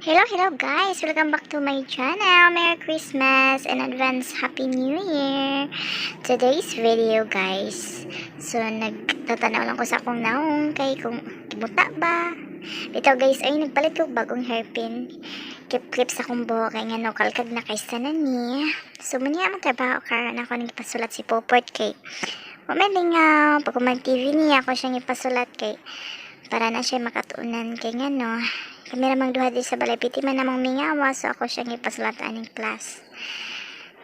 Hello, hello guys! Welcome back to my channel. Merry Christmas and advance Happy New Year! Today's video, guys. So, nagtatanaw lang ko sa akong naong kay kung kibuta ba. Ito guys, ay nagpalit ko bagong hairpin. Clip-clip sa akong buhok kay nga no, kalkag na kay sana ni. So, muna ang trabaho karon, ako nang ipasulat si Poport kay wa may lingaw. Pag mag TV niya, ako siyang ipasulat kay para na siya makatuunan kay nga no, kami ramang duha di sa balay, piti man namang mingawa. So ako siyang ipasulat aning class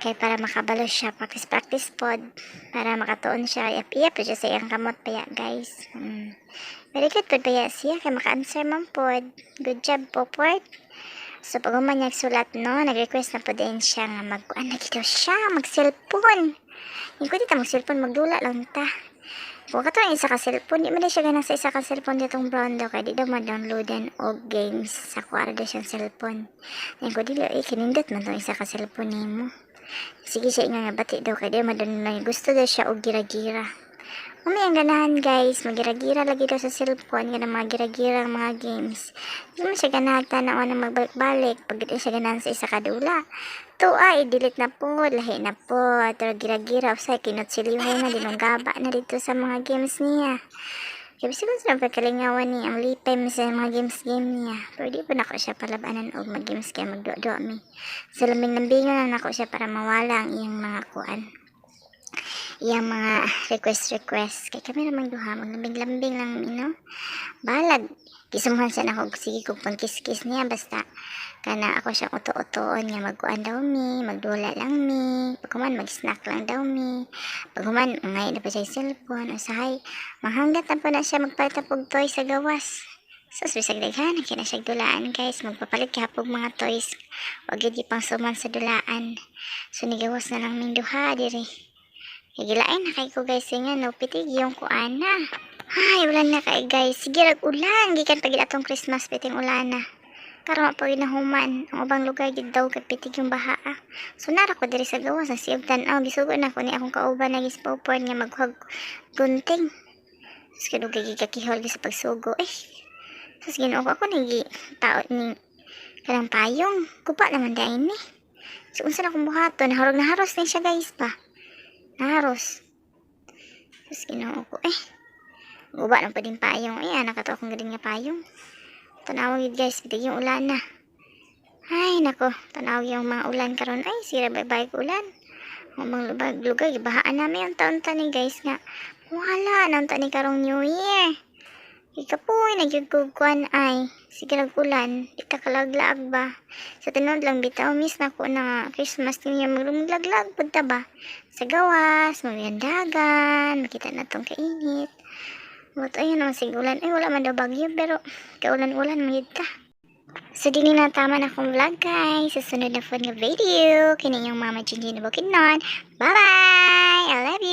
kay para makabalo siya, practice practice pod para makatuon siya, iyap iyap siya sa iyang kamot paya, guys. Very good pod paya siya kay maka-answer man pod. Good job, Poport. So pag human niya sulat no, nag-request na po din siya nga mag ano daw siya, mag cellphone. Hindi ko dito mag cellphone, magdula lang ta. Kung kato ang isa ka cellphone, di man na siya ganang sa isa ka cellphone ditong brown daw kay di daw ma-downloadan og games sa kuara daw siyang cellphone. Ngayon ko dili eh kinindot man tong isa ka cellphone nimo. Sige siya nga nga bati daw kay di ma-download, gusto daw siya og gira-gira. Umi ang ganahan guys, magira-gira lagi daw sa cellphone, ganang mga gira-gira ang mga games. Di man siya ganahan tanaw na magbalik-balik, pag di siya ganahan sa isa ka dula. Tuwa, i-delete na po, lahi na po. Pero gira-gira, usay, kinot silihay na, dinunggaba na dito sa mga games niya. Kaya siguro sa pagkalingawan niya, ang lipay mo sa mga games-game niya. Pero di pa nako siya palabanan og mag-games kaya magduwa-duwa mi. Sa lambing-lambingan lang nako siya para mawala ang iyang mga kuan, iyang mga request request kay kami namang duha, maglambing-lambing lang mi no. Balag gisumhan siya nako, sige kog pangkiskis niya, basta kana ako siya uto-utoon nga magkuan daw mi, magdula lang mi, paghuman mag-snack lang daw mi, paghuman ngay na pa siya cellphone. Usahay mahanggat na po na siya magpalit og toy sa gawas. Sus, bisag daghan kay na siya dulaan guys, magpapalit gihapon mga toys. Wag gyud pang suman sa dulaan. So nigawas na lang ming duha diri. Kay gilain na kay ko guys nga no, pitig yung kuana. Ay, ulan na kay guys. Sige rag ulan gikan pa gid atong Christmas, piting ulan na. Karon pa gid nahuman ang ubang lugar gid daw kay pitig yung baha ah. So nara ko diri sa gawas sa siyog tan-aw, gisugo na ko ni akong kauban na gispopor nga maghuag gunting. Sus, kadugay gid kakihol sa pagsugo eh. Sus, Ginoo ko, ako nigi tao ni kanang payong. Kupa naman dahil ni. So unsa na akong buhaton, nahurog naharos ni siya guys pa. Naharos. Sus, Ginoo ko eh. Guba lang pa din payong. Ay, nakato akong galing nga payong. Tanawa gid guys, bitig yung ulan na. Ay, nako, tanaw yung mga ulan karon. Ay, sira bye-bye ko ulan. Ang mga lubag lugar, gibahaan namin yung taon tani guys nga. Wala, nang tani karong New Year. Ikapoy, nagyugkukuan ay. Sige ulan, di ta kalaglaag ba. Sa tinuod lang bitaw, miss na ko na Christmas, New Year, maglaglag pud ta ba. Sa gawas, magyandagan, makita na tong kainit. But ayun naman sig ulan. Ay, wala man daw bagyo, pero kaulan-ulan man gyud ta. So, dini na tama na akong vlog, guys. Sa sunod na po nga video. Kini yung Mama Jinjin na Bukidnon. Bye-bye! I love you!